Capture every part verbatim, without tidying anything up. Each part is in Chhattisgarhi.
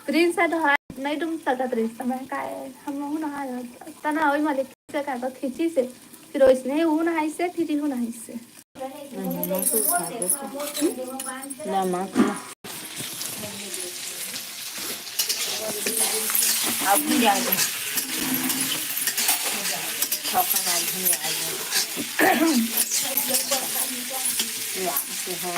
रिंस है तो हाय, नहीं डूम सकत रिंस, तो मैं काय, हम हूँ नहा तना ओई मालिक से का तो खींची से, फिर ओइसने हूँ नहाई से, फिर हूँ नहाई से। नमक। अब भी आ गया। छौंका ना भी आ गया। या, तो हो।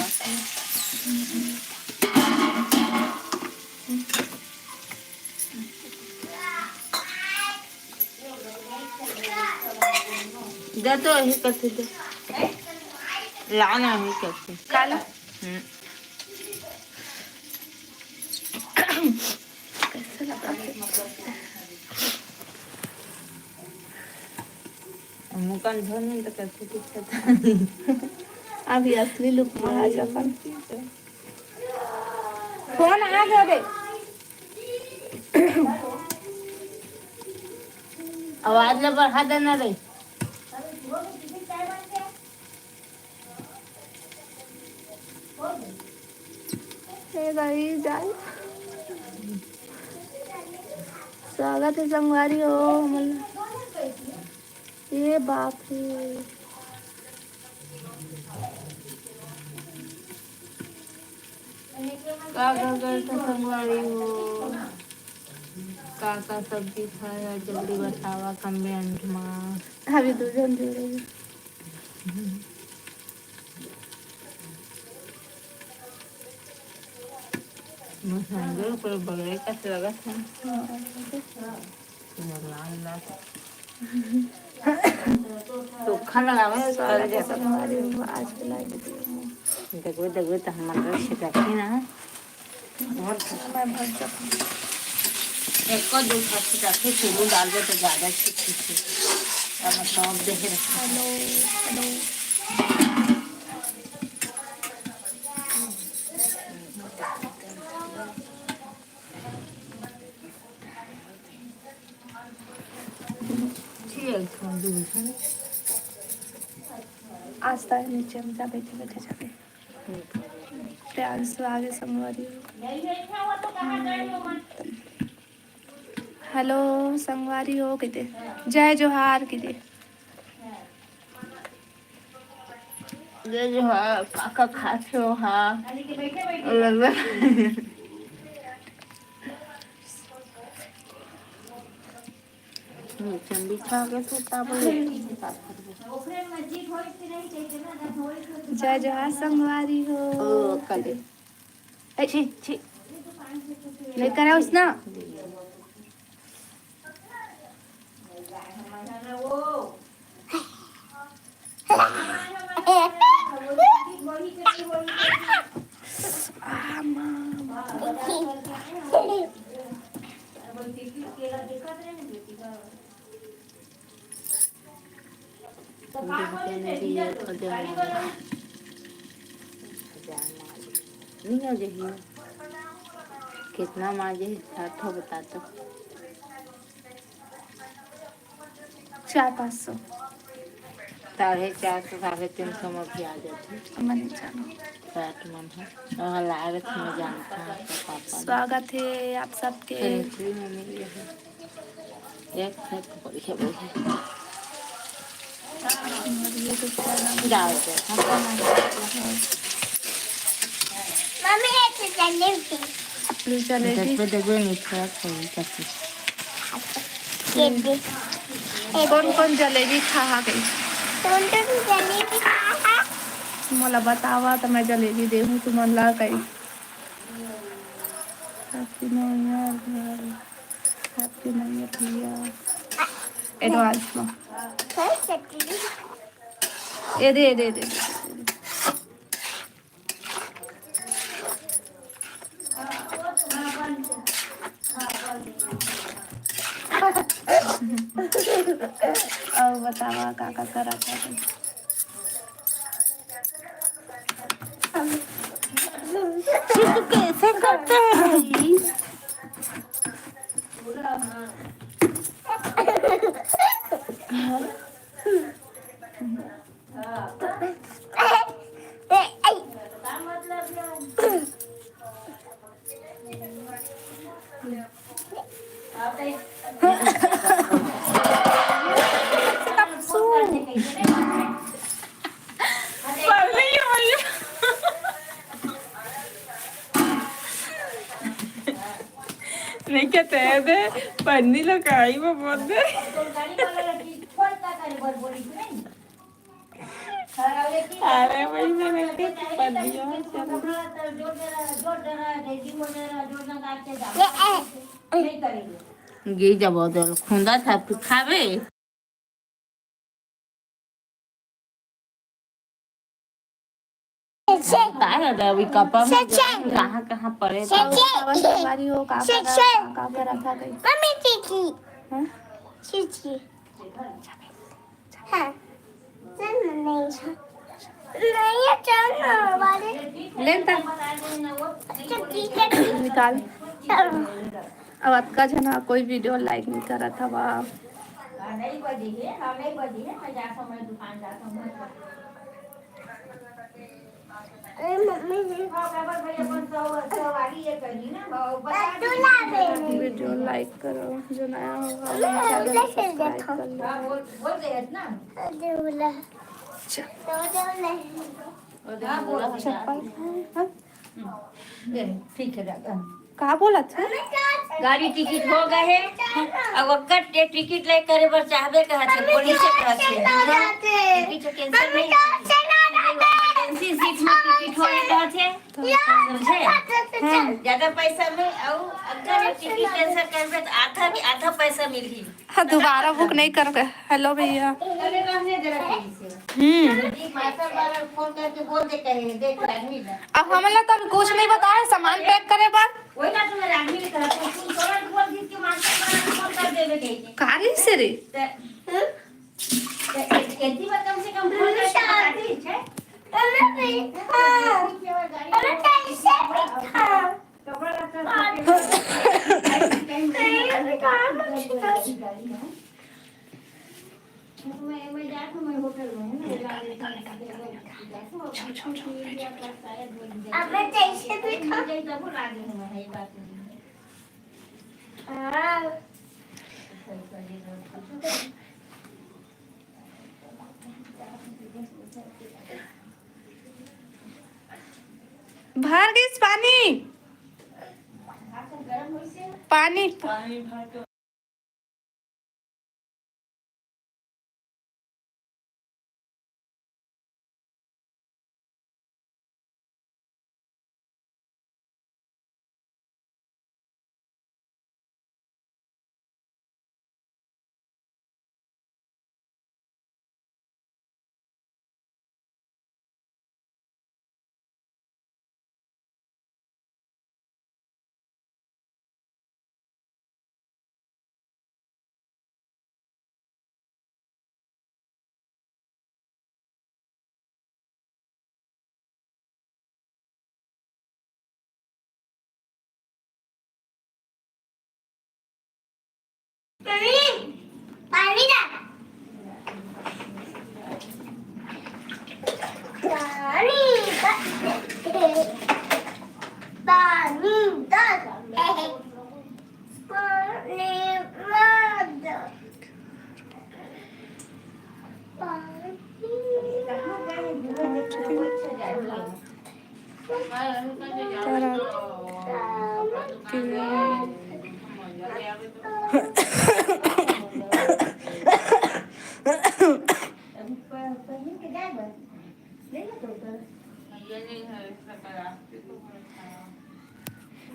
दे तो यही करते दे। लाना ही करते। काला। हम्म। कैसे लगा? मुकन धोनी तो कैसे दिखता? अभी असली लुक में आ जाता। फोन आ गया रे। आवाज ला बढ़ा देना रे। हे भाई जान, स्वागत है संगवारी हो हमन। ये बाप रे। का घर गए थे संगवारी हो? का का सब्जी खाया, जल्दी बतावा comment मा। अभी दू झन जुड़े हे। मसाला ऊपर बगले का से लगा था। हाँ। भगवान ला। चोखा लगावे, स्वागत है संगवारी हो, आज के live video में। देखबे, देखबे, तो हमर रस छिटाही ना। बहुत समय भर जब एको दो फांसी रखे, चूरू डाल दे तो ज्यादा ठीक, ठीक, ठीक। अब हम सब देख रहे हैं। Hello, hello। ठीक है, थोड़ा दूर है। आज तक नीचे में जा, बैठे, बैठे जाबे। प्यार से आगे संगवारी हो। Hello संगवारी हो, कहिथे जय जोहार, कहिथे। जय जोहार, का का खात हो हा? नीचे में बिछा के सुता बोले। जय जोहार संगवारी हो। ओ, कल। ए, छी, छी। नहीं कराओ उसना। नहीं आ जाही। कितना माजे हे, साठ हो बता तो। चार पाँच सौ। साढ़े चार सौ, साढ़े तीन सौ में भी आ जाथे। मने जानो। साठ मन है। वहाँ लाए रखे, मैं जानता हूँ, आपका पापा ने। स्वागत है आप सबके। Thank you, मम्मी, ये है। एक है तो बढ़िया, बढ़िया। और ये तो क्या नाम है? डाल दे, हाँ। मम्मी, ये तो जलेबी। आलू जलेबी। देखो, देखो, ये मीठा है, थोड़ी सा। ये दे। कौन कौन जलेबी खा हा गई? कौन कौन जलेबी खा हा? मोला बतावा त मैं जलेबी देहूं तुमन ला कई। Happy New Year, Happy New Year भैया। Advance में। ए दे, ए दे, ए दे। अउ बतावा, का का करत हवे? ये तो कैसे करते हैं भाई? पगली हो गई। नहीं कहते हैं दे, पन्नी लो काई वो बोल दे। अरे भाई, मैंने कुछ पन्नी और चल। गिर जाबो तो खुंदा था, फिर खाबे। का है बे, अभी कपड़ा में कहाँ, कहाँ पड़े था? बतावा संगवारी हो, का करा, का करा था गई? मम्मी, चीची। हाँ? चीची। हाँ। चल, नहीं। नहीं, चल ना, वाले। ले न ता। चल, ठीक है, ठीक। निकाल। अब अतका झन कोई video like नहीं करत हवा। अरे मम्मी जी। Video like करो, जो नया होगा वो channel subscribe कर लो। चल। चप्पल। हाँ? ठीक है, दादा। का बोलत हे? गाड़ी टिकट हो गए हे। अब ओकर टे-, टिकट ले करे बर चाहबे कहत हे, पुलिस से कहत हे। टिकट के cancel नहीं, emergency seat में टिकट होए कहत हे। समझे? हाँ। ज्यादा पैसा में, अउ अगर ये टिकट cancel करबे तो आधा भी, आधा पैसा मिलही। हाँ, दोबारा book नहीं कर। Hello भैया। अरे रहने दे, रखे इसे। हम्म। एक मास्टर बार फोन करके बोल दे, कहे, "देख, आदमी ला।" अब हमला तो अभी कुछ नहीं बताया, सामान pack करे बर। वही ना तुम्हें आदमी ने कहा, "तू, तू तुरंत बोल दी कि मास्टर बार फोन कर देवे कही के।" कारी से रे। ते, हम्म? ते, ए-, एती बार कम से कम फोन करके बता दी, छे? अरे भाई, हाँ। अरे कैसे भी था? अब जैसे भी था। हाँ। भर गइस पानी। पानी। पानी, पानी डाल। पानी डाल। पानी डाल। पानी मत डाल। पानी।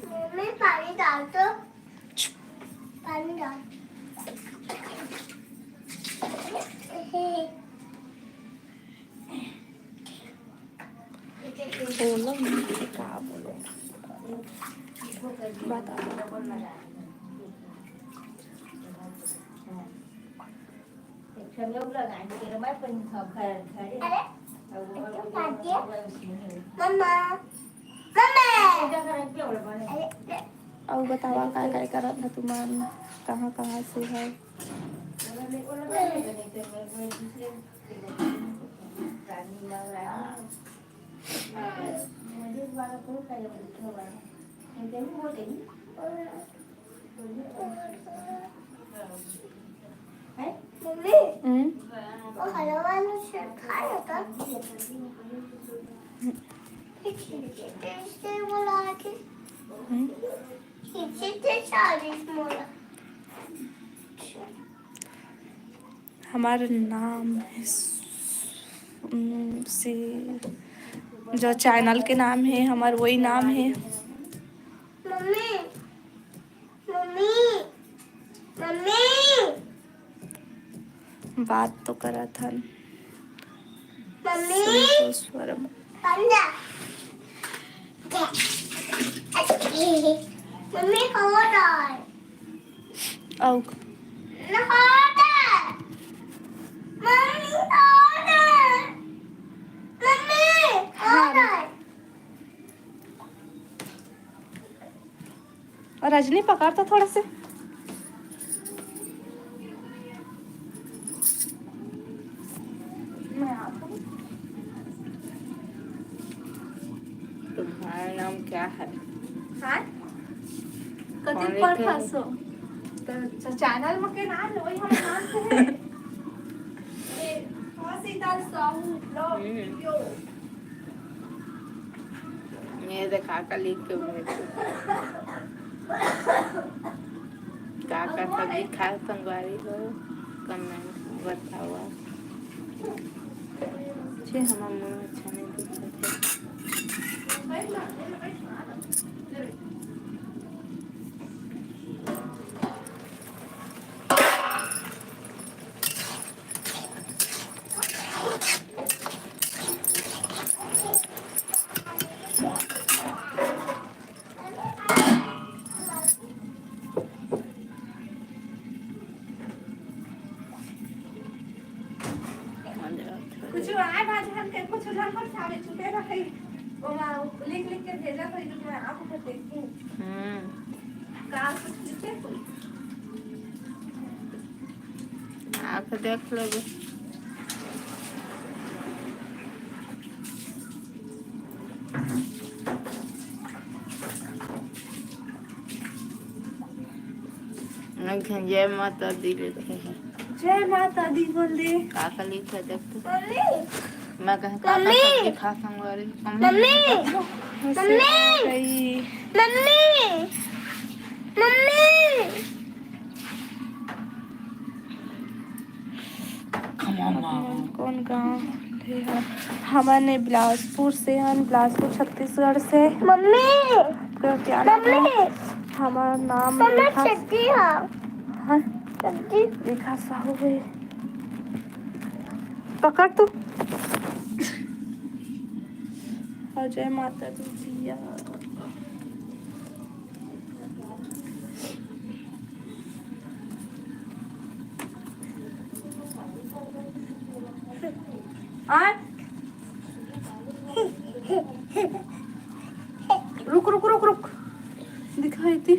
मम्मी, पानी डाल तो। पानी डाल। बोलो ना, का बोलो? बता। अरे, मम्मा, मम्मा। अउ बतावा, काय काय करत ह तुमन, कहाँ कहाँ से है? मम्मी, हम्म? वो हरा वाला शर्ट था ना तब? खींचे थे इससे बोला कि हम्म? खींचे थे साड़ी बोला। हमार नाम है स-, उम, से, जो चैनल के नाम है हमार, वही नाम है। Mummy, mummy, mummy. बात तो करत हन। मम्मी। सुन तो स्वरम। पांडा। मम्मी, कहाँ जाए? आउ। ना, कहाँ जाए? मम्मी, कहाँ जाए? मम्मी, कहाँ हाँ। जाए? और रजनी, पकड़ तो थोड़ा से। तुम्हारा नाम क्या है? हाँ? कौन कथी पर लिखे है? फंसो? तो च-, चैनल में के नाम है, वही हम नाम से है। ए, फंसी दल साहू, लो, हम्म। यो। ये देखा का लिख के भेज। का का सब्जी खाए संगवारी हो, कमेंट में बतावा। छे, हमार मुंह अच्छा नहीं दिखत है। कुछ आए बात हम के कुछ उधर पर खावे चुके रहे। वो माँ लिख लिख के भेजा था, जो मैं आप को देखूं। हम्म। का कुछ लिखे कोई? आके देख लेबे। जय माता दी लिखे है। जय माता दी बोल दे। का का लिखे देख तो। मम्मी। मैं कहे का का मम्मी। सब्जी खा संगवारी। Mummy. Mummy. Mummy. Mummy. Mummy. कौन गांव ले हन? हमन ए बिलासपुर से हन, बिलासपुर छत्तीसगढ़ से। मम्मी। आपका क्या नाम है? मम्मी। हमार नाम मम्मी रेखा। सब्जी है। हाँ। सब्जी। रेखा साहू है। पकड़ तू। और जय माता दी जिया। आ। रुक, रुक, रुक, रुक। दिखाई थी।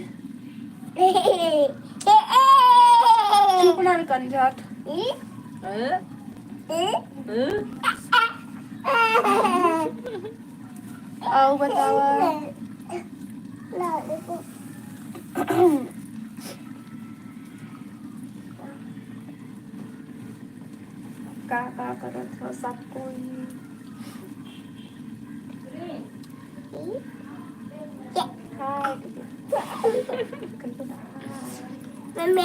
चुप ना कर जात। अउ बतावा। का का करत हो सब कोई? हाय। मम्मी।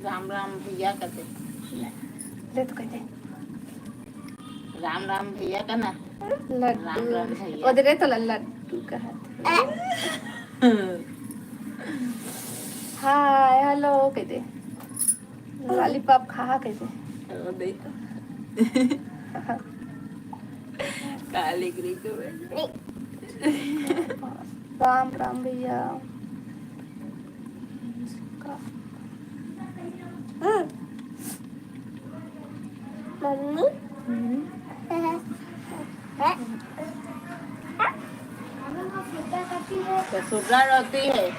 राम राम भैया कहते। ले तो कहते। राम राम भैया का ना। लड्डू। राम राम भैया। ओदरे तो लड्डू कहत। हाय, हेलो कहते। लॉलीपॉप खा कहते। ओ, देख। काले ग्रे को। राम राम भैया। हम्म। मम्मी। हम्म। तो सुधा रोती है।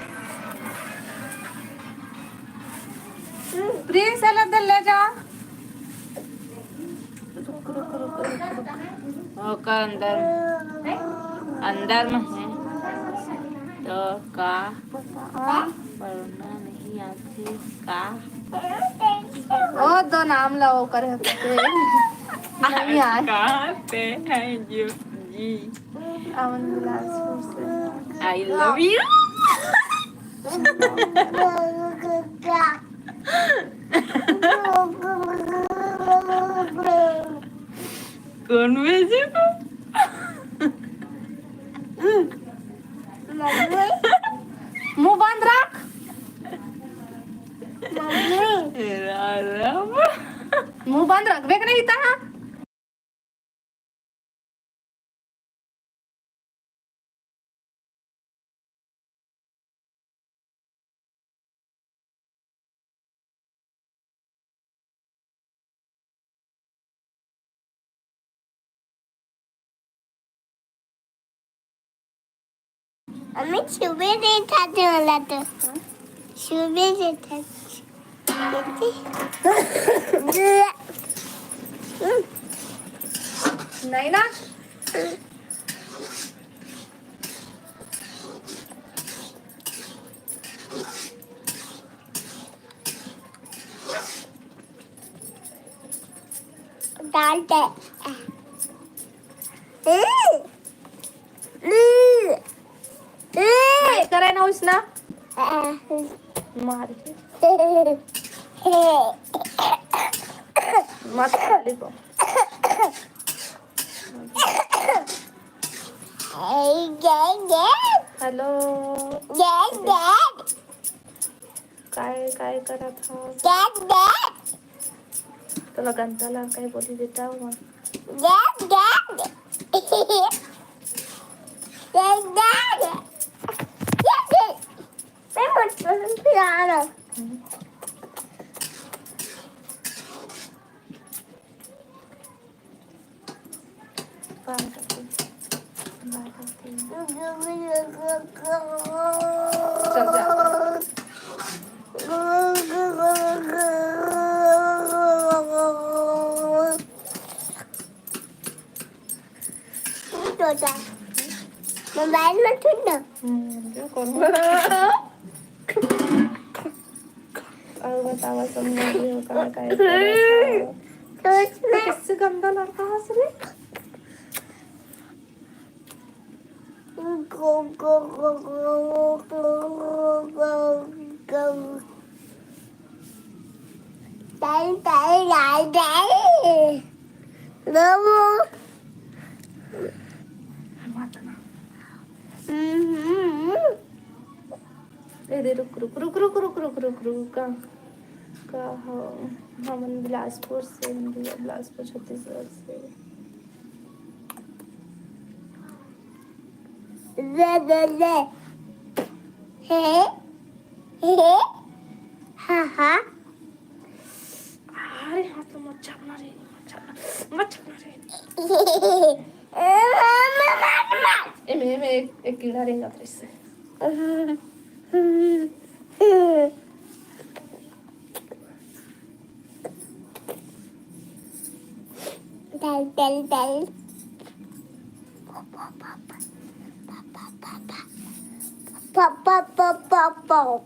प्रिंस, अलग ले जा। रुक, रुक, रुक, रुक, रुक। ओकर अंदर, अंदर में है। तो का पढ़ना नहीं आथे का? ओ, दो नाम ला ओकर हथे। नहीं आए। कहाँ से है जी? जी। अमन बिलासपुर से। I love you। कौन भेजे को? मम्मी। मुंह बंद रख। मम्मी। हे राम। मुंह बंद रखबे के नहीं ता। अम्मी, छुबे नहीं था तो वाला तो। छुबे नहीं था। नहीं ना। डाल दे। करे ना उसना। मार। मत खाली को। हेलो। काय, काय करत हव? तोला गंदा ला काय बोली बेटा हुआ? मोबाइल में छूट ना। हम्म, जो कौन? अउ बतावा, समझ हो का, का करत हव? तो इसमें किससे गंदा लड़का हंस रे? डाल, डाल, डाल, डाल। बाबू। हम्म। ए दे, रुक, रुक, रुक, रुक, रुक, रुक, रुक, रुक, का, का हो? हमन बिलासपुर से, हम भी बिलासपुर, छत्तीसगढ़ से। ले, ले, ले। हे, हे, हा, हा। अरे, हाथ तो मत छापना रे, मत छापना, मत छापना रे। ए, में, में एक, एक कीड़ा रेंगत रहिस हे। डाल, डाल, डाल। पप, पप, पप, पप। पप, पप, पप, पप।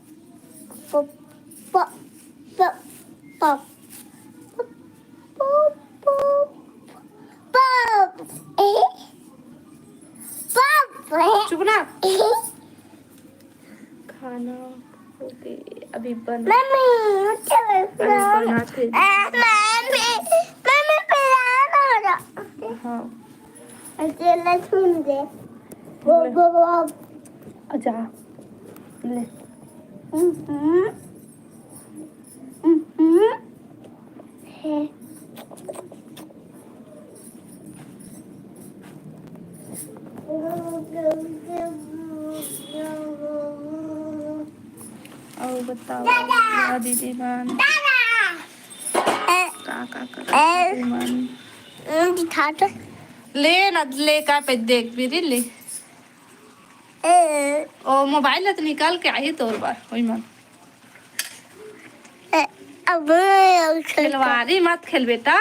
पप, पप, पप। पप। चुप ना। खाना हो गे, अभी बन-, मम्मी, उठो, अभी बनात हे। आ, मम्मी, मम्मी, पिला ना। हाँ। अकेला सुन दे। वो, ले। वो, वो। आजा। ले। हम्म। हम्म। हे। अउ बताओ, दादा। या दीदी मन। दादा। ए। का, का, का, ए। दीदी मन। ए, दिखा तो। ले ना, ले का पे देख भी रे, ले। ए। ओ, मोबाइल ला तो निकाल के आही तोर बर, ओई मन। ए, अब खेलवारी मत खेल बेटा।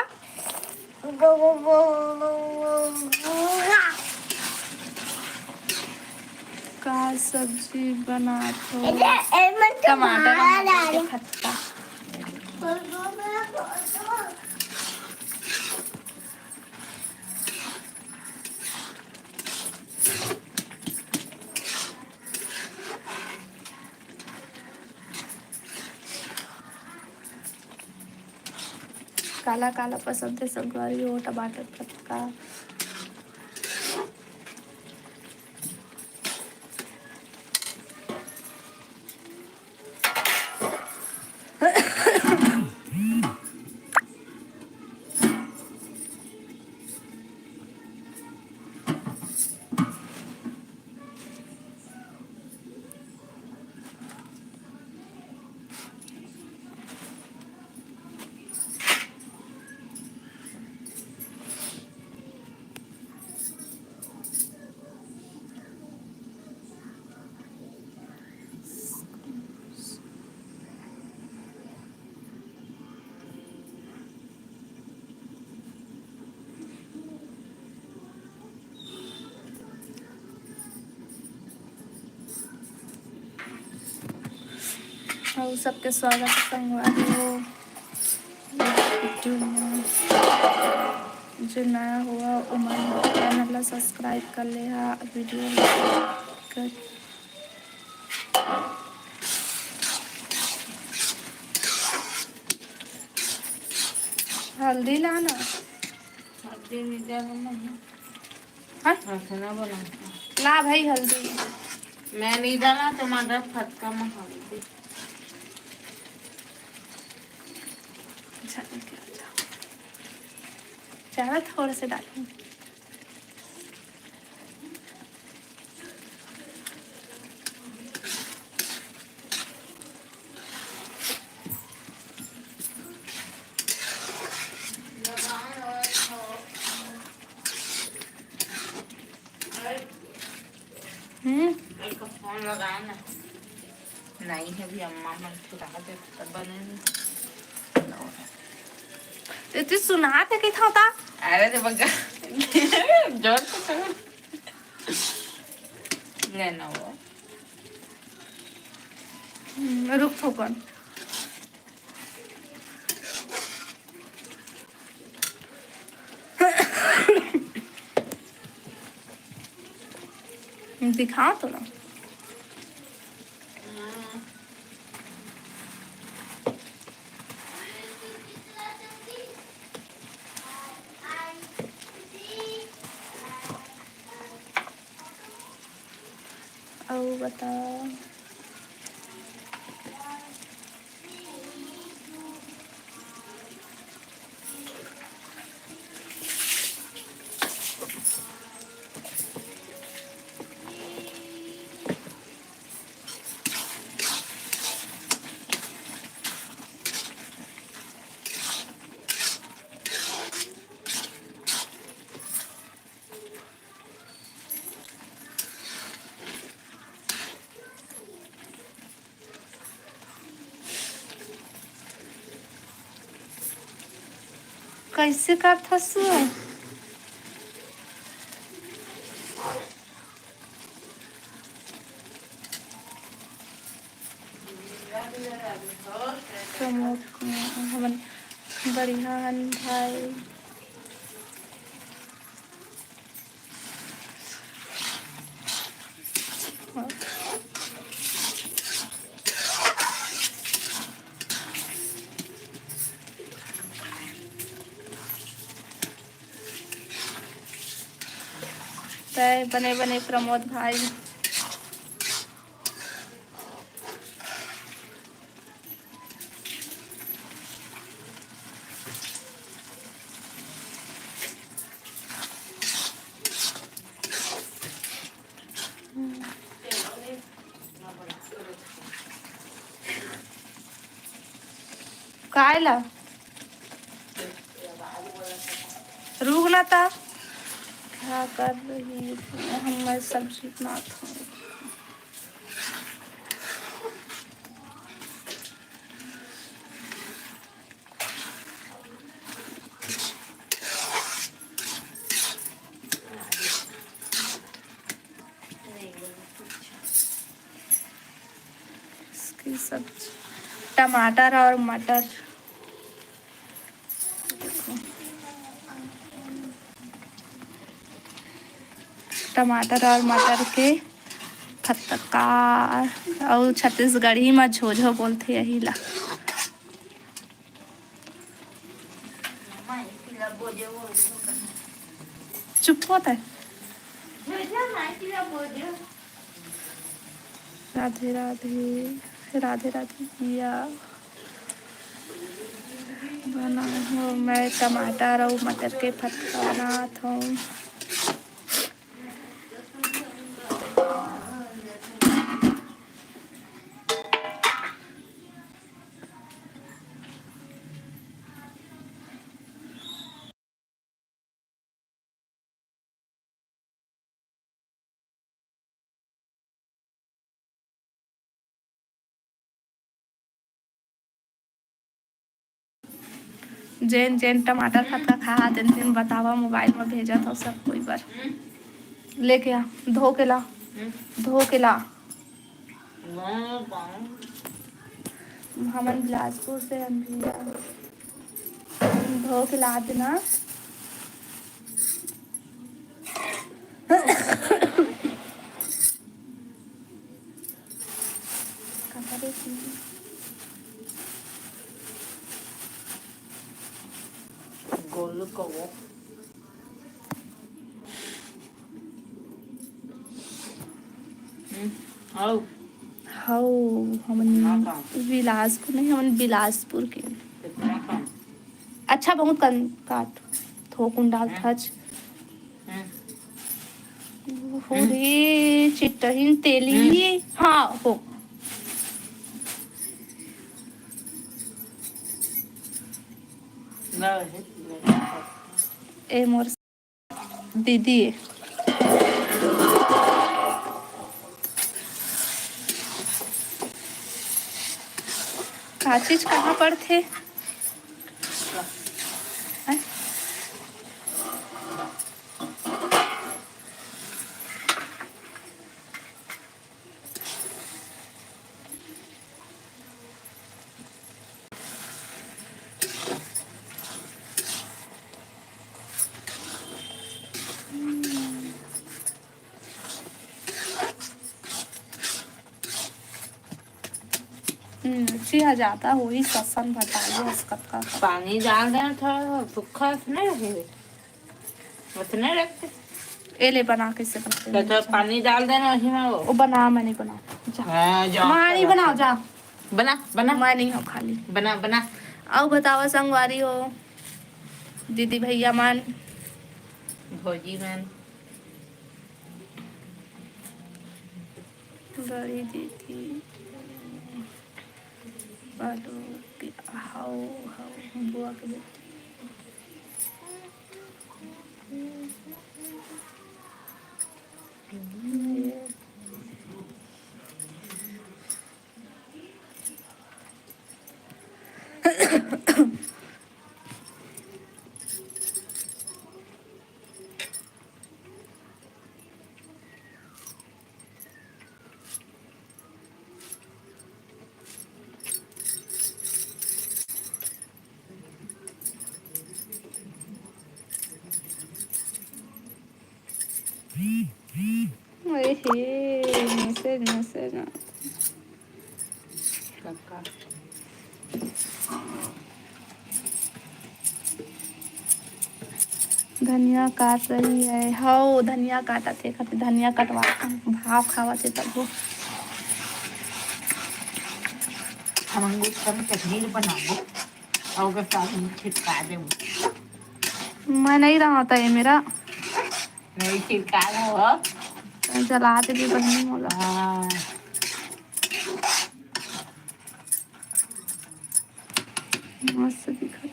सब्जी बनात हो। ए, ए, मन तो टमाटर मारा अउ डाले। फटका। काला काला पसंद हे संगवारी हो, टमाटर फटका। अउ सबके स्वागत हे संगवारी हो। जो नया हुआ, ओमन channel ला subscribe कर ले हा, video ला like कर। हल्दी ला ना। हल्दी नहीं डालूँ मैं। हाँ? ऐसे ना बनाऊँ। ला भाई हल्दी। मैं नहीं डाला टमाटर फटका में हल्दी। अच्छा, नहीं डालता। ज़्यादा थोड़ा सा डालूँ। हम्म। एक फोन लगाए ना। नहीं है भी अम्मा मन चुरा दे तब बने नहीं। ते तू सुना ते कही था। अरे ते बग्गा। जोर से सुन। नहीं ना वो। हम्म, रुक थोकन। दिखा तो ना। अउ बता। कैसे करथस? प्रमोद कुमार, हमन बढ़िया हन भाई। तय बने बने प्रमोद भाई। काय ला? रुक ना ता। क्या कर रही है? हम, मैं सब्जी बनात हूँ। ये सब टमाटर और मटर, टमाटर और मटर के फतका, अउ छत्तीसगढ़ी म झोझो बोलथे यही ला। चुप होता है। राधे राधे, राधे राधे भैया। बनाए हो, मैं टमाटर अउ मटर के फटका बनात हूँ। जेन जेन टमाटर फटका खा हा, तेन तेन बतावा, मोबाइल म भेजत हव सब कोई बर। लेके आ, धो के ला, धो के ला। हमन बिलासपुर से हन भैया, धो के ला देना। गोलू कौआ। हम्म, आओ। हौ, हमन बिलासपुर नहीं, हमन बिलासपुर के। कितना कम? अच्छा, बहुत कन काट, थोकुन डाल हम्म। थच। हम्म। हो रे, चिट्टहिन तेली। हम्म। हाँ, हो। ना, हे, ए मोर दीदी, का चीज कहाँ पड़थे? हैं? मिर्ची ह जादा होही, ससन बताइए, अस कतका। पानी डाल देना थोड़ा, सूखा नहीं रखे, उतने रखते। ए ले, बना कैसे बनते तो, हैं? तो पानी डाल देना उसी में वो। वो बना, मैं नहीं बना। जा। हाँ, जा, मैं नहीं बनाओ, जा। बना, बना। मैं नहीं हूँ खाली। बना, बना। अउ बतावा संगवारी हो, दीदी भैया मन। भौजी मन। बड़ी दीदी। बालू के हाउ, हाउ, बुआ के बेटी। ए हे, message, message। धनिया काट रही है। हौ, धनिया काटत हे, खातिर धनिया कटवा, भाव खावत हे तब वो। हम अंगूर का चटनी बनाबो और ओकर साथ में छिटका देबो। मैं नहीं रहा था ये मेरा। नहीं, छिटका देबो। जला दे भी बहनी मोला। हाँ। मस्त दिखत हे।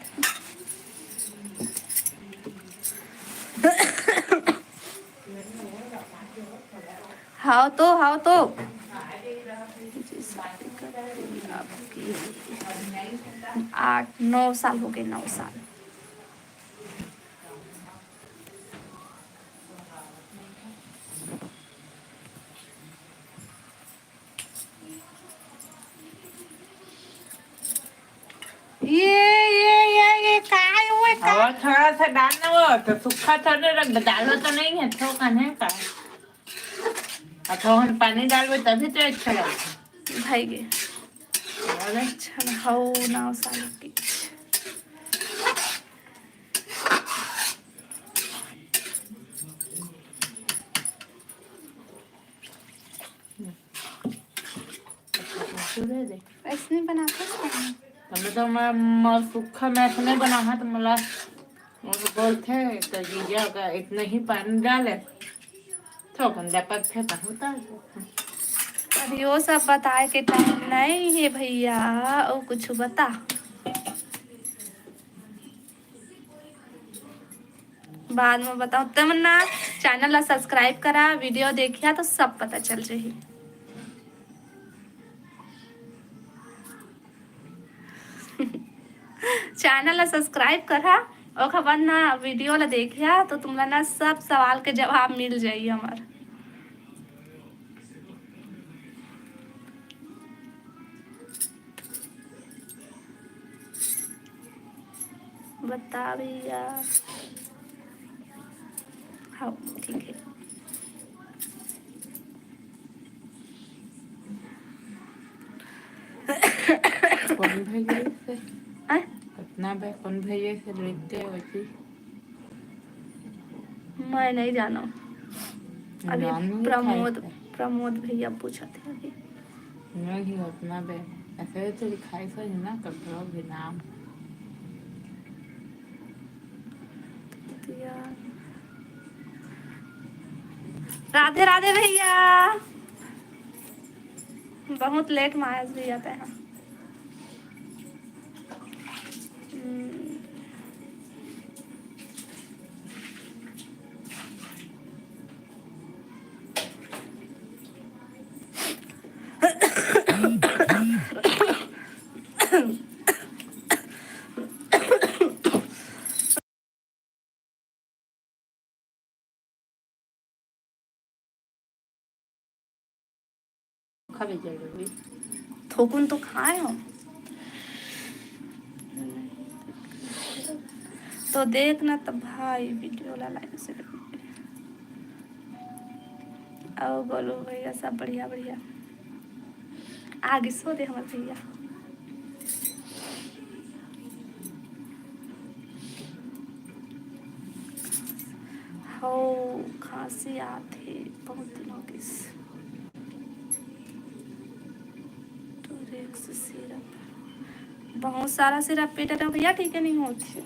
हाव तो, हाव तो। आठ, नौ साल हो गए, नौ साल। और थोड़ा सा डालना, वो तो सूखा थोड़े रख दे, डालो तो नहीं है, थोक है का। और थोड़ा पानी डालबे तभी तो अच्छा लगता है। भाई गे। और अच्छा, हौ नाव साग के। ऐसे नहीं बनाते हैं। तब तो मैं, मैं सूखा मैं ऐसे नहीं बना है, तो मला वो बोलते हैं, तो जीजा का इतना ही पानी डाले, तो गंदा पकते तो होता है। अभी वो सब बताए के टाइम नहीं है भैया, वो कुछ बता। बाद में बताऊँ। तमन्ना, चैनल ला सब्सक्राइब करा, वीडियो देखिया तो सब पता चल जाही। चैनल ला सब्सक्राइब करा, ओखर बाद ना वीडियो ला देखिया तो तुमला ना सब सवाल के जवाब मिल जाही हमर। बता भैया। हाँ, ठीक है। कौन भेजे से? आय? अपना भाई कौन भेजे से लिखते हो जी? मैं नहीं जानो। अभी नाम नहीं प्रमोद, लिखाए थे। प्रमोद भैया पूछा थे अभी। नहीं, अपना बे, ऐसे तो लिखाई सो ही ना, ककरो भी नाम। राधे राधे भैया। बहुत लेट में आया भैया तै हा। हम्म। खावे जरूरी। थोकुन तो खाए हो। तो देखना तब भाई वीडियो ला लाइक से। आओ बोलो भैया, सब बढ़िया बढ़िया। आगे सो दे हमर भैया। हो, खांसी आथे, बहुत दिन हो गइस। टोरेक्स सिरप, बहुत सारा सिरप पी डरे भैया, ठीक है नहीं होती।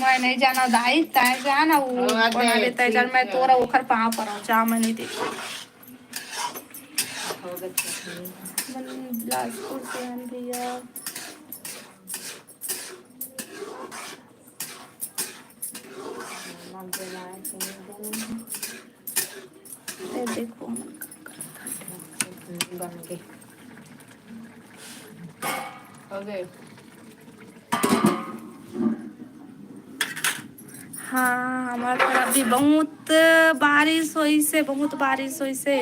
मैं नहीं जाना दाई, तय जाना, वो ओ, अबे, बना लेता है, चल, ठीक मैं है। तोरा ओखर पाँव पर हूँ, जा, मैं नहीं देखी। हो गया। मन बिलासपुर से हैं भैया। मन बिलासपुर से हैं। ये देखो, हमन का करत हन। बन गए। हो गए। हाँ, हमार तरफ भी बहुत बारिश होइसे, बहुत बारिश होइसे।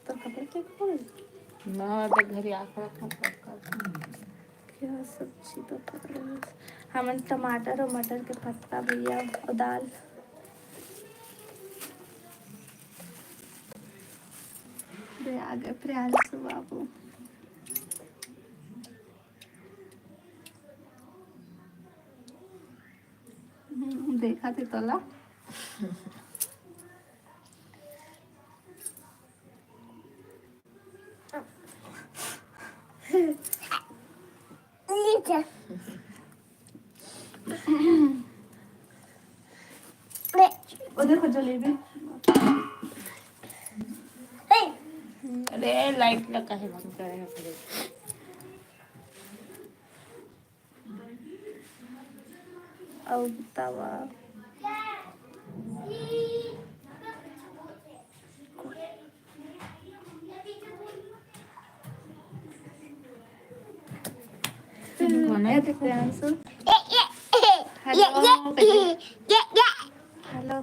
तोर कपड़ा check हो गइस? ना, तो घरे आके रखा पड़ता। क्या सब्जी तो पकड़ लेस। हमन टमाटर और मटर के पत्ता भैया और दाल। रे आ गए प्रियांशु बाबू। हम्म, देखा थे तोला। वो देखो जलेबी। अरे, लाइट ला काहे बंद करे हे? अउ तवा। कोन हे? प्रियांशु। हेलो, हेलो,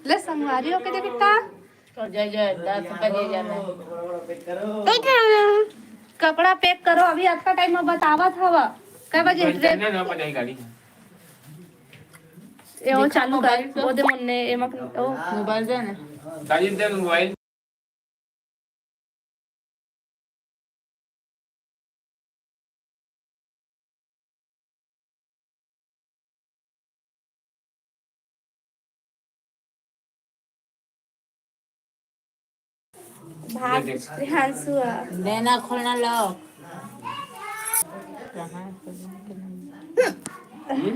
ले संगवारी हो के दे बेटा। तो जय जय, दस बजे जाना है। कपड़ा पैक करो, अभी अतका टाइम में बतावत हवा। कै बजे? बंद करना, नौ बजे गाड़ी है। ए, वो देखो चालू कर, मोबाइल से। वो दे मुन्ने, ए मक, ओ। मोबाइल दे ना। गाड़ी दे मोबाइल। भाग, ये देख। प्रियांशु आ। देना खोलना लॉक। हम्म?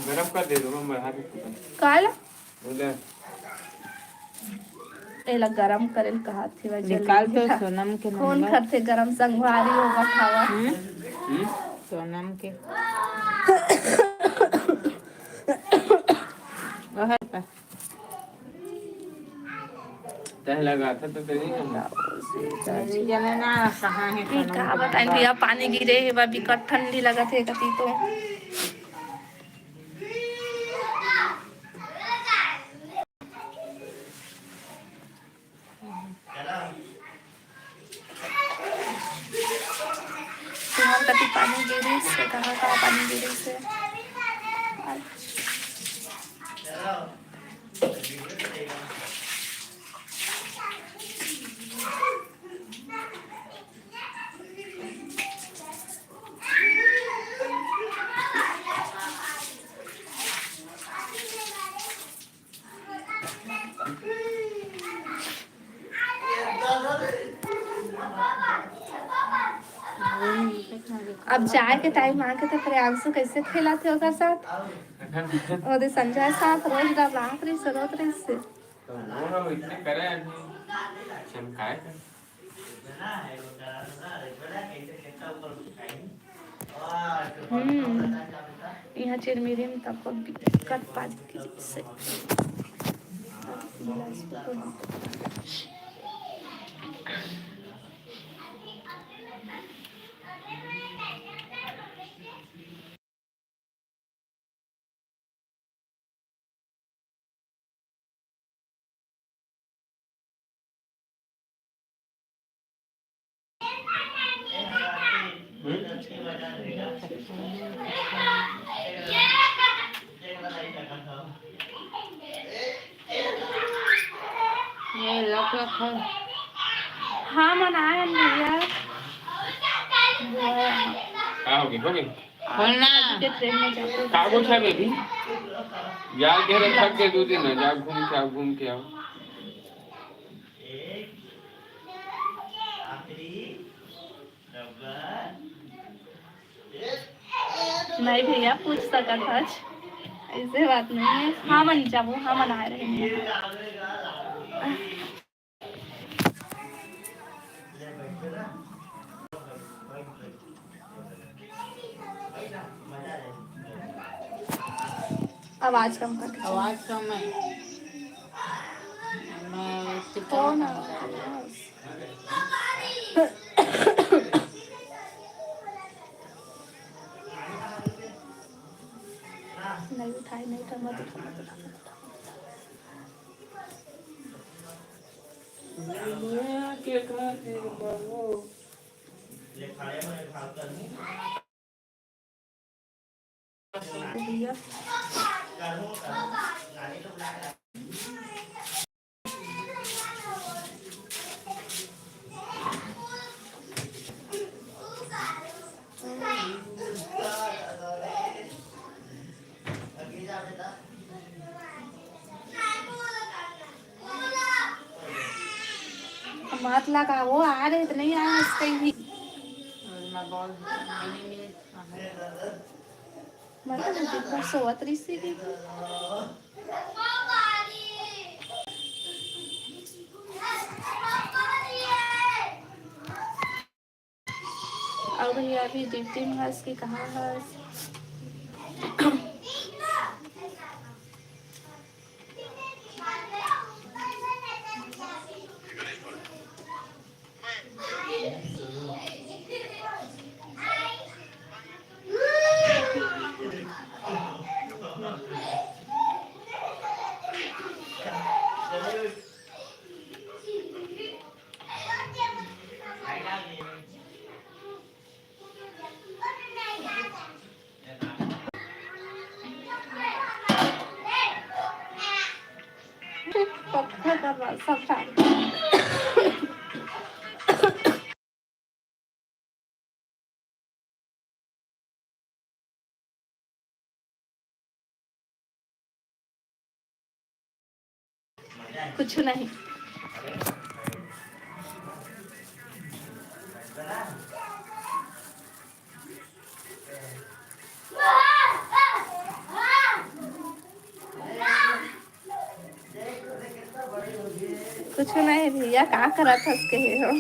गरम कर दे दो, मैं बढ़ा देता हूँ। काल? बोले। एला गरम करे ल कहा थे, वह निकाल जल्दी तो उठा। सोनम के फोन नंबर। करथे गरम संगवारी हो बठावा। हम्म? हम्म? सोनम के। वह है। तह लगा था तो तेरी हम। तेरी जाने ना कहाँ है ई सोनम का के बताएं नंबर। भैया, पानी गिरे हे, बा बिकट ठंडी लगत हे कति तो। तुंहर कति पानी गिरिस हे, कहाँ कहाँ पानी गिरिस हे? अब जाए के टाइम आके तो प्रियांशु कैसे खेलत हे ओकर साथ। ओदे संजय साथ रोज डर लागत रहिस, रोत रहिस। तो वो हम इतने करे आदमी, चमकाए कर। हम्म, यहाँ चिरमिरी में तको बिकट पानी गिरिस हे। ये लक लक है। हाँ, मन आए हैं भैया। का हो गई, हो गई? बोल ना। अभी के ट्रेन में जाते हैं। का बोल छा बेबी? यार, कह रहे थक गए दो दिन ना, जाओ घूम के आओ, घूम के आओ। नहीं भैया, पूछ सकत हच, ऐसे बात नहीं है। हाँ मन जाबो, हाँ मन आए रहे। आवाज कम कर। आवाज कम है। मैं उससे कौन है? नहीं उठाए, नहीं उठाए, मत उठा, मत उठा, मत उठा। मत लगा, वो आ रहे तो नहीं आए हस कहीं भी। मतलब दिन भर सोवत रहिस हे कि अउ भैया अभी ड्यूटी में हस कि कहाँ हस? पत्थर का बा-, सब साथ। कुछ नहीं। कुछ नहीं भैया, का करत हस कहे हो?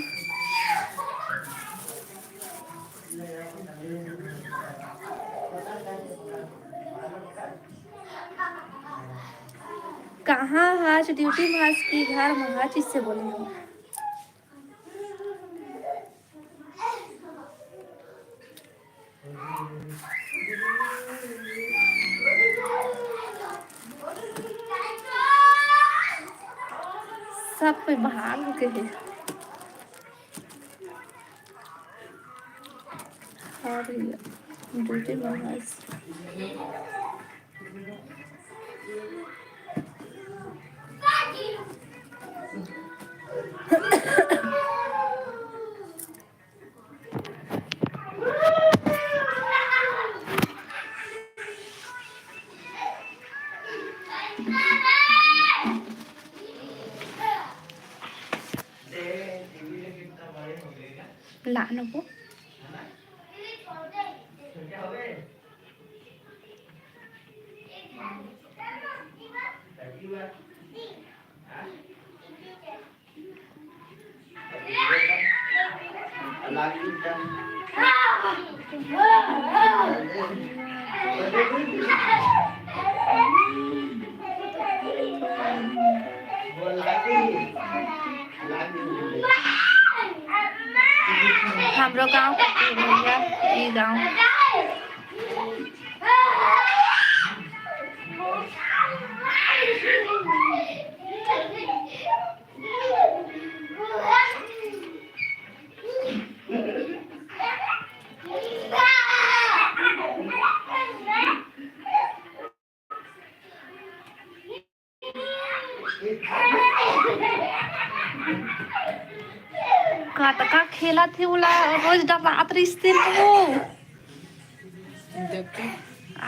कहाँ हस? ड्यूटी में हस कि घर में हस? इससे बोले हो। सब कोई बहाल हो गए हैं। हाँ भैया, ड्यूटी में हस। ला नबो। हमरो गांव के भैया, ई गांव। कतका खेलत हे ओला, रोज डरात रहिस ते वो। देखते।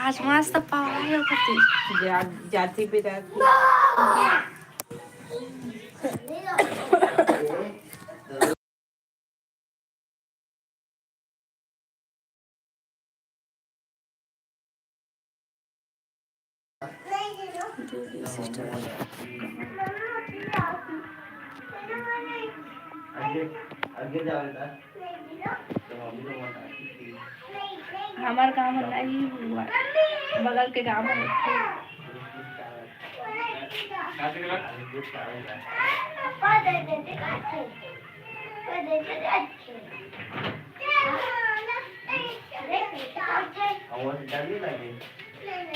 आज मस्त पवाए ओकर तीर। जा-, जाति पिता। हमर गांव में नहीं हुआ, बगल के गांव में होथे।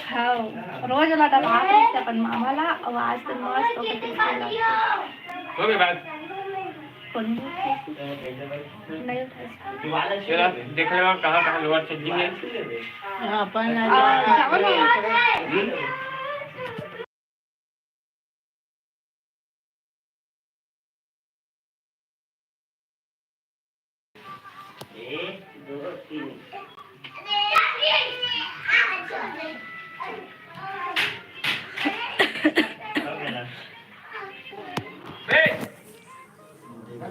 हाँ, रोज ला डरात रहिस अपन मामा ला, अउ आज तो मस्त ओकर टिफिन ला। हो गई बात। कौन नहीं उठाइस? चला, देख लेवा कहाँ कहाँ लोअर चड्डी हे। अपन आ, चावल हो। हाँ।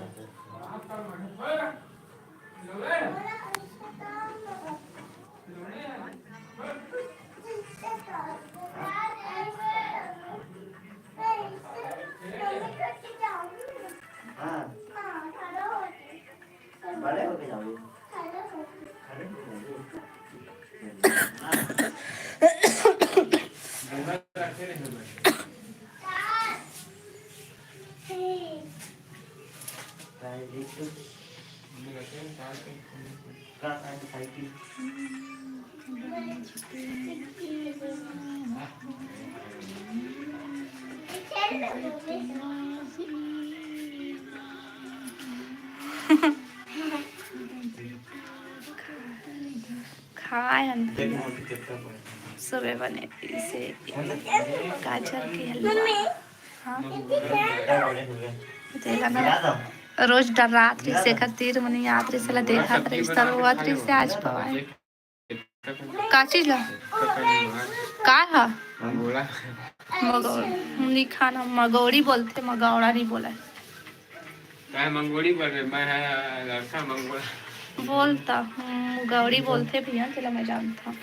बड़े हो गए जाओगे। खाए हन। सुबह बने इसे गाजर के हलवा। हाँ। तेला ना रोज डरात रहिस, एकर तीर मन याद रहिस, एला देखत रहिस, त रोवत रहिस, आज पवाए। का चीज ला? का हा? मगौड़। हम नहीं खाना, मगौड़ी बोलथे, मगौड़ा नहीं बोला। काय मंगोड़ी बोल रहे? मैं है लड़का मंगोड़ा। बोलता, हम्म, मगौड़ी बोलथे भैया, चला मैं जानता।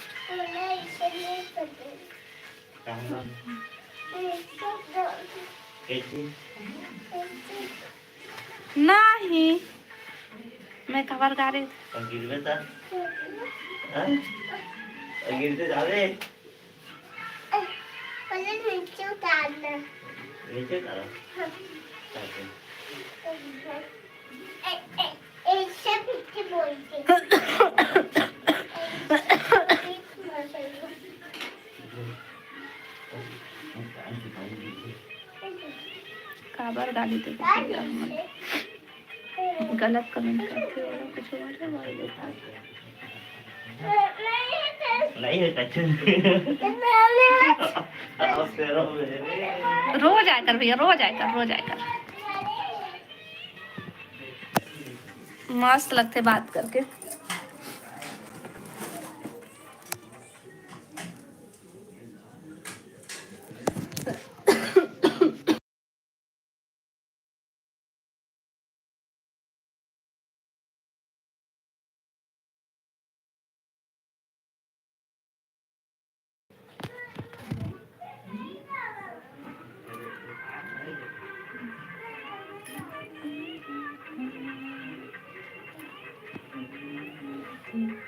नहीं, मैं खबर गा रही। गिरबे त? हाँ? गिरते जावे। पहले नीचे उतारना। नीचे उतारो। हाँ। ऐसे। ऐ-, ऐ-, ऐसे पीछे बोलते। काबर गाली देबे? गलत comment करथे, ओला कुछ और है, भाई लोग। नहीं है, कुछ। रोज आकर भैया, रोज आकर, रोज आकर। मस्त लगथे बात करके।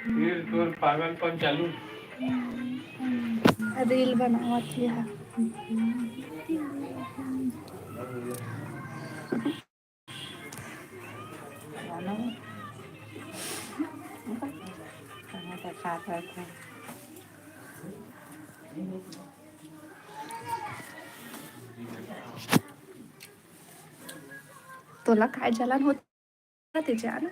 फिर तोर पागलपन चालू। रील बनावत हे। तोला काय जलन होत? ते जान।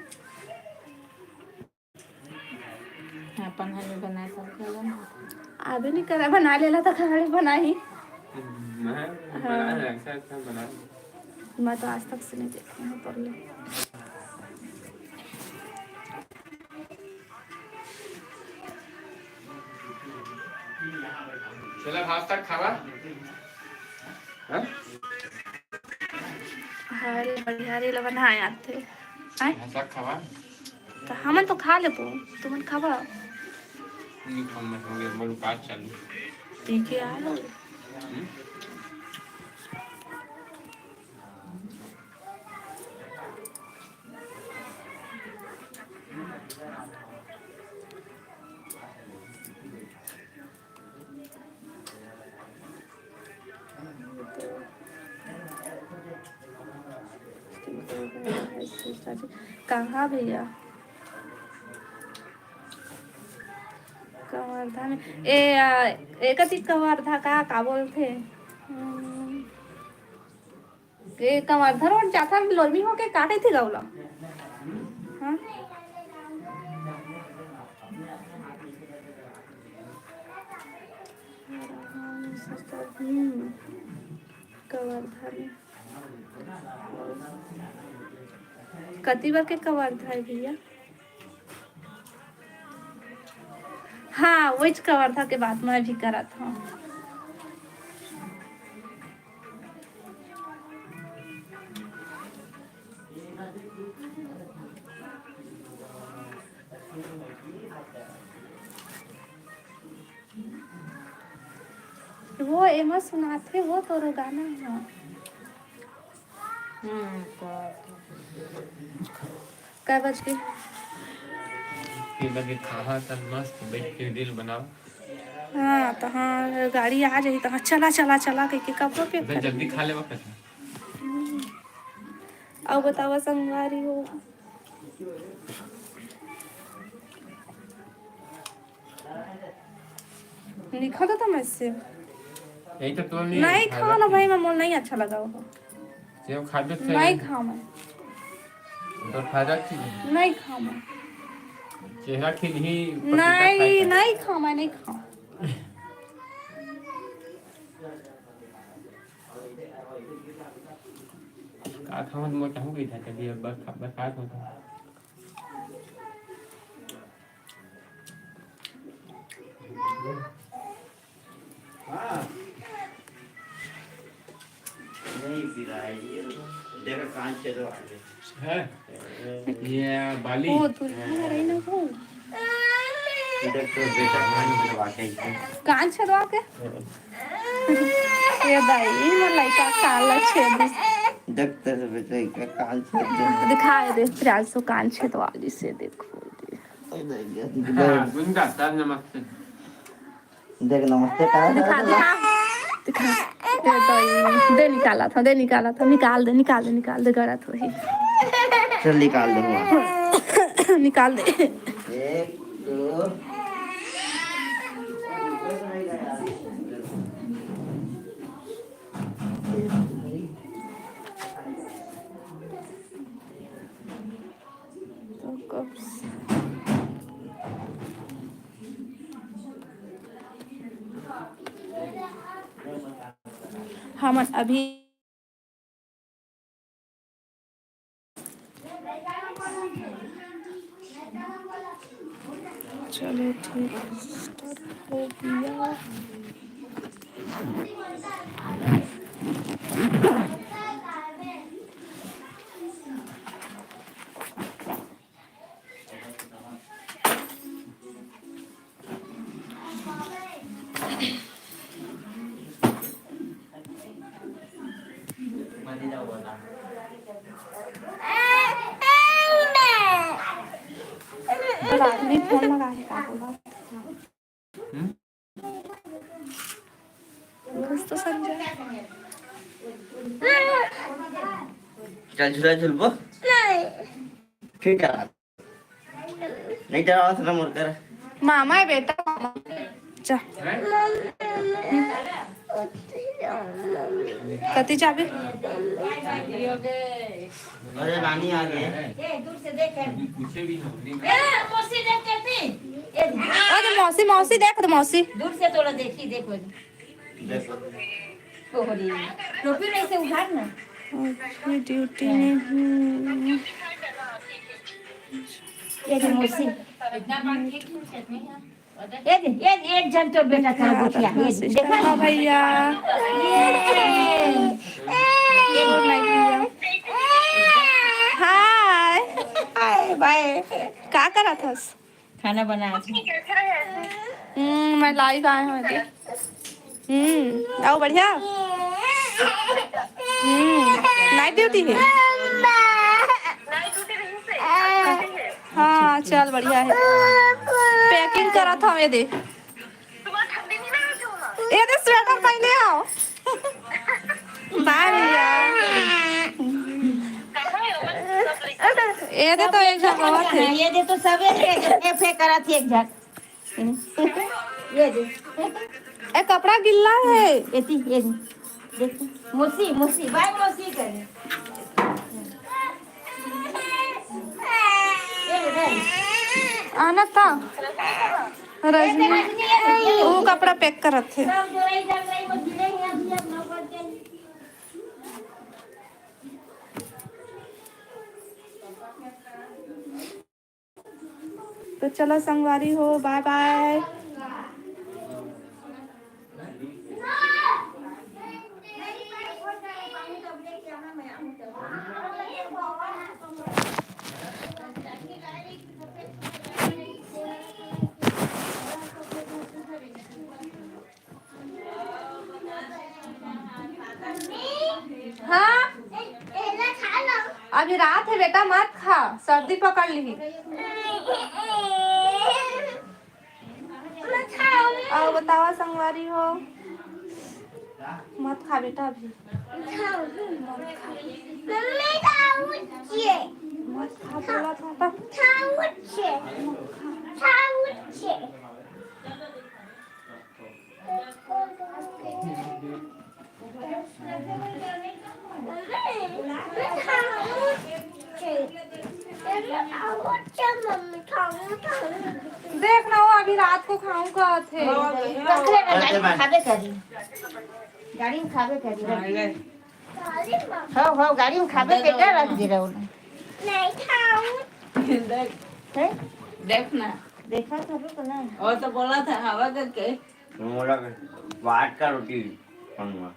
अपन हल बनाए सब जलन। आबे नहीं करा, बना लेला त खाली बनाही। मैं हाँ। बना ले, अच्छा, अच्छा बना ले। मैं तो आज तक से नहीं देखे हैं पर ले। चला भात तक खावा। हाँ? हरे बढ़िया रे लवन हाँ आते। आय? भात तक खावा। तो हमन तो खा लेबो, तुमन खावा। नहीं खाऊं मैं, हो गया, बोलो, बात चालू। पी के आ लो। हम्म? कहाँ भैया? कवर्धा में, ए, आ, एक अति कवर्धा का, का बोलथे? हम्म, ए, कवर्धा रोड जाथन लोरमी होके, का कहिथे गा ओला? हाँ? हम्म, कवर्धा में। कति बर के कवर्धा हे भैया? हाँ, वहीच कवर्धा के बात मैं भी करत हूँ। वो एमा सुनाथे, वो तोरो गाना है। हम्म, तो कै बज के? के बजे खाहा, तब मस्त बैठ के reel बनाओ। हाँ, तो हाँ, गाड़ी आ जाही, तो हाँ, चला, चला, चला कह के कपड़ों पे अबे, जल्दी खा लेवा कथा। अउ बतावा संगवारी हो। निखा तो, तो मैं से यही तो तो नहीं नहीं खाना भाई, मैं मोल नहीं अच्छा लगा वो। सेव खा दे, सेव। नहीं खाऊं मैं। तो फायदा की है? नहीं खाऊं मैं। चेहरा खिलही, पपीता नहीं, खाए का। नहीं खाऊं मैं, नहीं खाऊं। का खाऊं, मोटा हो गई था कभी, अब बस, बस खात होता। हाँ। नहीं पिराई, ये देखो, कान छेद हो आगे। है? ये बाली। वो दुल्हन रही ना वो। देख तो बेटा, कान छेदवा के इसे। कान छेदवा के? हाँ। ये दाई, ये मोर लइका काला छेद। देख तो बेटा, इका कान छेद दे। दिखाए दे, प्रियांशु कान छेदवा ली से, देखो। हाँ, गुंजा, सर नमस्ते। देख, नमस्ते कहा। दिखा, दिखा, दिखा। ये तो ये, दे निकाला था, दे निकाला था, निकाल दे, निकाल दे, निकाल दे, गलत वही। चल, निकाल दे हुआ। निकाल दे। एक, दो। तो कब से हमन अभी चलो ठीक है, start हो गया। बस आदमी फोन लगा के का बोला? हम्म? कुछ तो समझा। चल झूला झूलबो। फिर चला। नहीं चला, आवाज ना मोर कर। मामा है बेटा, मामा। जा। कति जाबे? अरे रानी आ गए। ए, दूर से देख। ए, मौसी देख कैसी। ए, अरे मौसी, मौसी देख, तो मौसी। दूर से थोड़ा देखी, देखो। देखो। ओहो रे, टोपी में से उधार ना। आज भी ड्यूटी में हूँ। ये दे मौसी। ये दे, ये दे, एक जन तो बेटा था, गोठिया, ये दे, देखा? हाँ भैया। ये। ये दे, my भैया। हाय। हाय, बाय। का करत हस? खाना बना। हम्म, मैं live आए हूँ अभी। हम्म, आओ बढ़िया। हम्म, night duty है। हाँ, चल बढ़िया है। Packing करत हूँ, ये दे। ये दे sweater पहने आओ। बाय भैया। ये दे तो एक झन रोवत हे। ये दे तो सब एक, एक, एक, एक करत हे एक झन। ये दे। ए, कपड़ा गिल्ला है। एती, ये दे। देख, मौसी, मौसी, बाय मौसी करे। ये दे, बाय। आना था। रजनी, वो कपड़ा pack करत हे। तो चलो संगवारी हो, बाय बाय। रात हे बेटा, मत खा, सर्दी पकड़ लिही। अउ बतावा संगवारी हो, मत खा बेटा अभी। मत खा। मत खा, बोला था, था। देख ना, वो अभी रात को खाऊं कहत हे। रख ले ना, गाड़ी में खाबे करी। गाड़ी में खाबे करी। हो, हो, गाड़ी में खाबे के डर रख दे रहो ना। हैं? देख ना। देखा था, रुक ना। और तो बोला था, हवा करके। मोला के बात का रोटी खाऊंगा।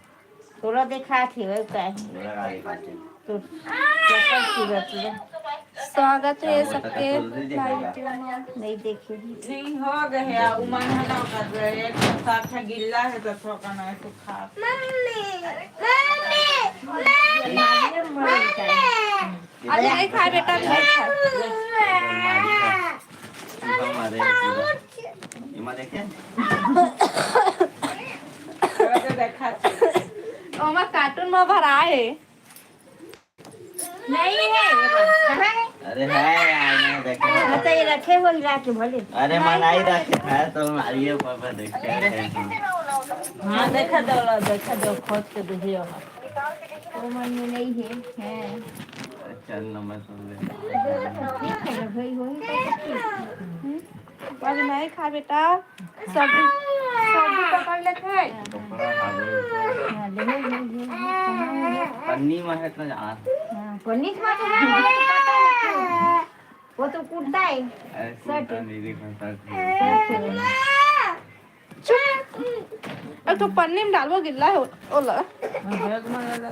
तोला देखा थी, वो का है? मोला का देखा थी? तो चप्पल की बात है। स्वागत हे सबके। नहीं देखे। नहीं, हो गए हे, अब मन है ना, ओकर एक साथ है, गिल्ला है, तो थोड़ा ना सुखा। Mummy, mummy, mummy, mummy. अभी नहीं खाए बेटा, अभी नहीं खाए। एमा देखे? ओमा कार्टून में भरा है। नहीं है, ये बात। कहाँ है? अरे है यार, मैं देखा। हाँ, तो ये रखे हो हिला के भले। अरे, मनाई रखे है तो मारिए पापा, देखते हैं। हाँ, देखा दो, लो, देखा दो, खोज के देखिए। वो मन में नहीं है, है। चल, नंबर सुन ले। ठीक है, भाई, वही तो। हम्म। अभी नहीं खा बेटा, सर्दी, सर्दी पकड़ लेत है। हाँ, ले, ले, ले, ले, ले, कहाँ है? पन्नी में है तो यार। हाँ, पन्नी में तो है। वो तो कुर्ता है। अरे, कुर्ता नहीं देखा, शर्ट है। चुप। अब तो पन्नी में डालबो, गिल्ला है, ओला। हाँ, बैग में ले ले।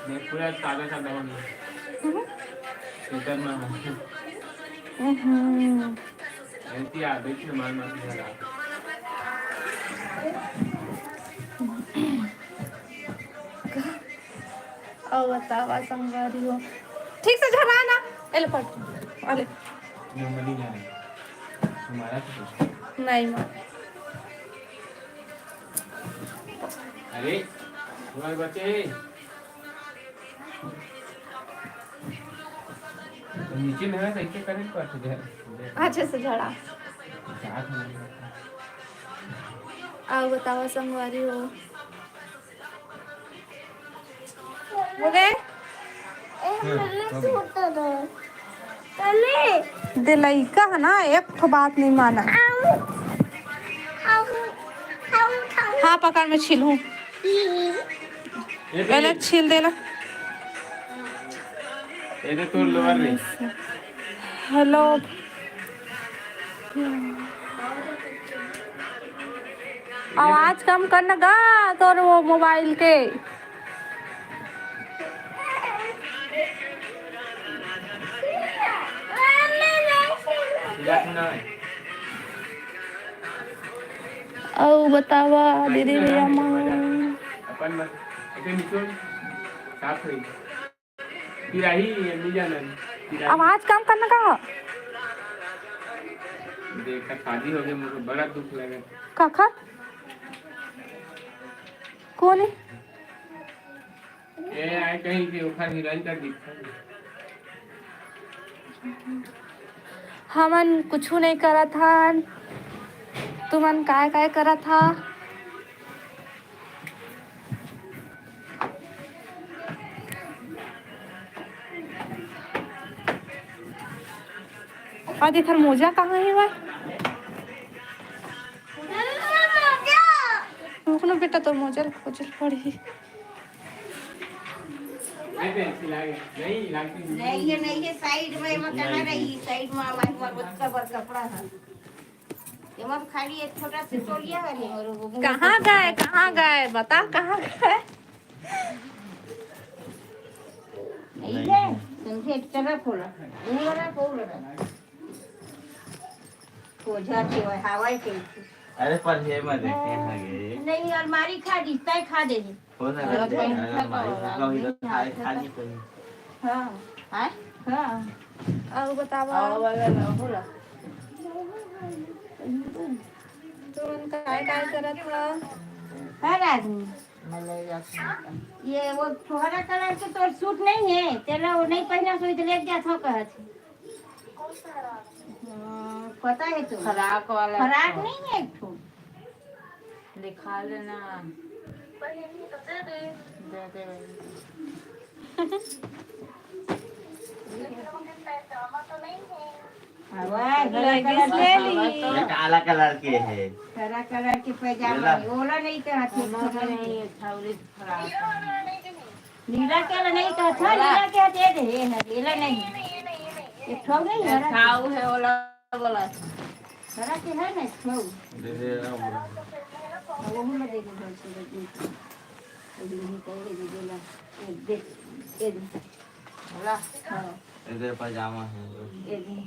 देख, पूरा सादा सादा हो गया। हम्म। स्वेटर में हो। हम्म। ऐसी आदत से मार मार के लगा। अउ बतावा संगवारी हो, ठीक से झरा ना। ए ले पढ़, अरे। ये मनी जाने। तुम्हारा तो कुछ। नहीं माँ। अरे, तुम्हारे बच्चे। नीचे में है, तो इसे करे तो अच्छे से। अच्छे से झड़ा। साथ में। अउ बतावा संगवारी हो। हो गए? ए, हम्म, मम्मी हो गए। सूत दो। मम्मी। दे लइका है ना, एक ठो बात नहीं माना। आऊ, आऊ, आऊ, आऊ। हाँ, पकड़, मैं छीलूं। हम्म। पहले छील देला। ये तो तोर लोअर नहीं। हेलो। आवाज कम कर ना गा तोर वो मोबाइल के। अउ बतावा दीदी भैया मन। अपन मत, ऐसे निकल, साफ रही। पिराही, ये नहीं जाना है। पिराही। आवाज कम करना का? देखा, शादी हो गई, मुझे बड़ा दुख लगा। काखर? कौन है? ए, आए कहीं के ओखर हीरोइन का दिखा। हमन कुछु नहीं करत हन, तुमन काय काय करत हा? आज एखर मोजा कहाँ हे भाई? रुक ना बेटा, तोर मोजा ल खोजे ल पड़ही। नहीं, ये नहीं है, साइड में, एमा कहाँ रही? साइड में हमारे, हमारे बच्चा पर कपड़ा है। एमा तो खाली एक छोटा सा तौलिया है, नहीं, और वो कहाँ गए, कहाँ गए? बता, कहाँ गए? नहीं है। समझे, एक तरफ होला। ऊन वाला को लगा। कोझा के ओए, हवा के। अरे, पर हे मैं देखे हैं ये। नहीं, अलमारी खा दी, तय खा दे। हो सकता है, अरे, अलमारी खा दी कोई। हाँ। आय? हाँ। और बतावा। आवा वाला ना होला। तुमन काय काय करत हो? हर आदमी। ये वो छोहरा कलर के तोर सूट नहीं है, तेला वो नहीं पहना, सो इधर लेके जात हो कहत। हाँ, पता है तो। फराक वाला फराक तो। नहीं है एक ठो। दिखा लेना। दे दे भाई। वाह, हरा कलर के। ले ली। ये काला कलर के है। हरा कलर के पैजामा है, ओला नहीं कहत है, नहीं है, छौरी फराक। नीला के नहीं कहत है, नीला के दे दे, ये है, नीला नहीं। एक ठो नहीं है, हरा। छाऊ है, ओला बोला। हरा के है ना, छाऊ। दे दे ना, बोला। वो हम दे दे, दे दे, दे दे। ये दे, ये दे। बोला। हाँ। ये दे, पैजामा है। ये दे।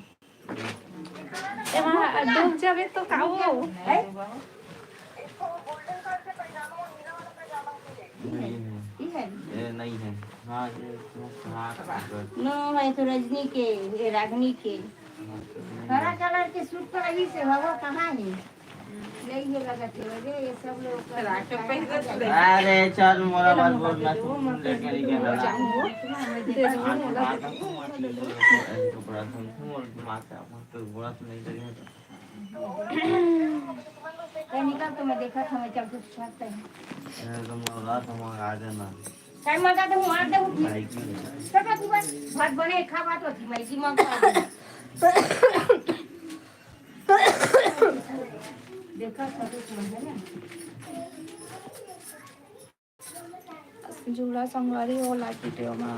एमा डूब जाबे तो का हो? नहीं है। ये नहीं है। हाँ, ये तो खराब है। नो, है तो रजनी के, ये रागनी के। हाँ, तो नहीं हरा है। कलर के सूट पर अभी से हवा कहाँ है? यही है लगत है, ये सब लोग का रात के पहले तो अरे चल, मोला मत बोल, मैं सुन ले करी के ना। देखो, आज मोला रात को मत बोल, ऐसे कपड़ा सुन, सुन, मोर दिमाग का मत बोल, बुरा तो नहीं लगेगा। कहीं निकल तो मैं देखा था, मैं चल कुछ छापता है। यार, तुम लोग रात हम आ जाना। टाइम मगा दे, मार दे, उठ। भाई की। सब लोग की बात, भात बने, खा बात होती, मैं जी मांग खा। देखा था तो समझ ना। जुड़ा संगवारी हो लागी टेवा मा।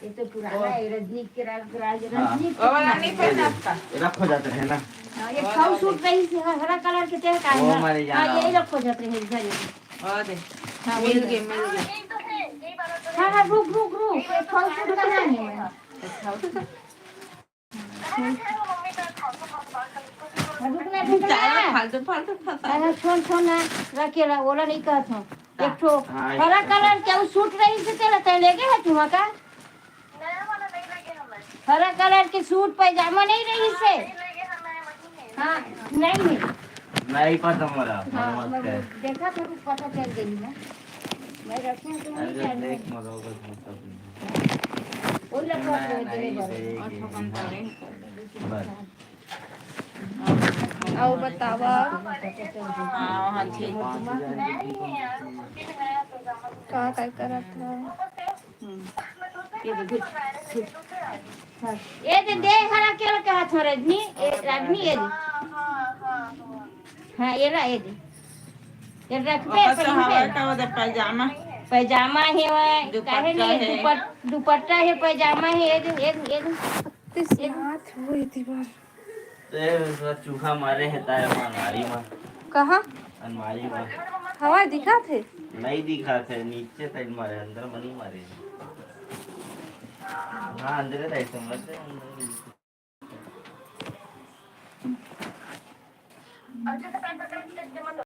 ये तो पुराना है, रजनी के राज, राज, हाँ। रजनी के वो वाला पुराना नहीं है। पहना था। रखो जाते हैं ना। हाँ, ये खाऊ सूट रही से हरा कलर के तेल का वो है ना? हमारे यहाँ हाँ, यही रखो जाते हैं इधर ही। और दे। हाँ, मिल वही गए, रहे। मिल गए। हाँ, हाँ, रुक, रुक, रुक, ये खाऊ सूट का नाम है। अच्छा, रुक ना, रुक ना। बेचारा फालतू, फालतू फंसा। अरे, छोड़, छोड़ ना, रखेला, ओला नहीं कहत हूँ। एक ठो हाँ, हरा अच्छा। कलर के उ सूट रही से तेला तय लेगे है तुहा का? हरा कलर के सूट पैजामा नहीं रही से? हाँ, नहीं है। नहीं पता मोला, हाँ, मस्त है। देखा था, कुछ पता चल गई ना। मैं रखूँ तो नहीं अरे, जाने। देख, मतलब, कुछ मतलब नहीं। वो लगा नहीं, दे नहीं, दे। और ठोकन पड़े। बस। अउ बतावा। हाँ, हाँ, ठीक। का, का करत हव? हम्म। ये दे, दे। हाँ। ये दे, दे, हरा के लगा हाथ में रजनी, ए, रजनी, ये दे। हाँ, ये ला, ये दे। ये रख दे, ओकर से पहन हवा दे। का ओदे पैजामा। पैजामा है वह, दुपट्टा काहे नहीं है। दुपट-, दुपट्टा है, पैजामा है, ये दे, ये दे, ये दे। तीस ये दे। हाथ हुई थी बार। ते थोड़ा चूहा मारे हे ताय अलमारी मा। कहाँ? अलमारी मा। हवा दिखा थे? नहीं दिखा थे, नीचे साइड मारे, अंदर मा नहीं मारे। हाँ, अंदर साइड से मारे, अंदर।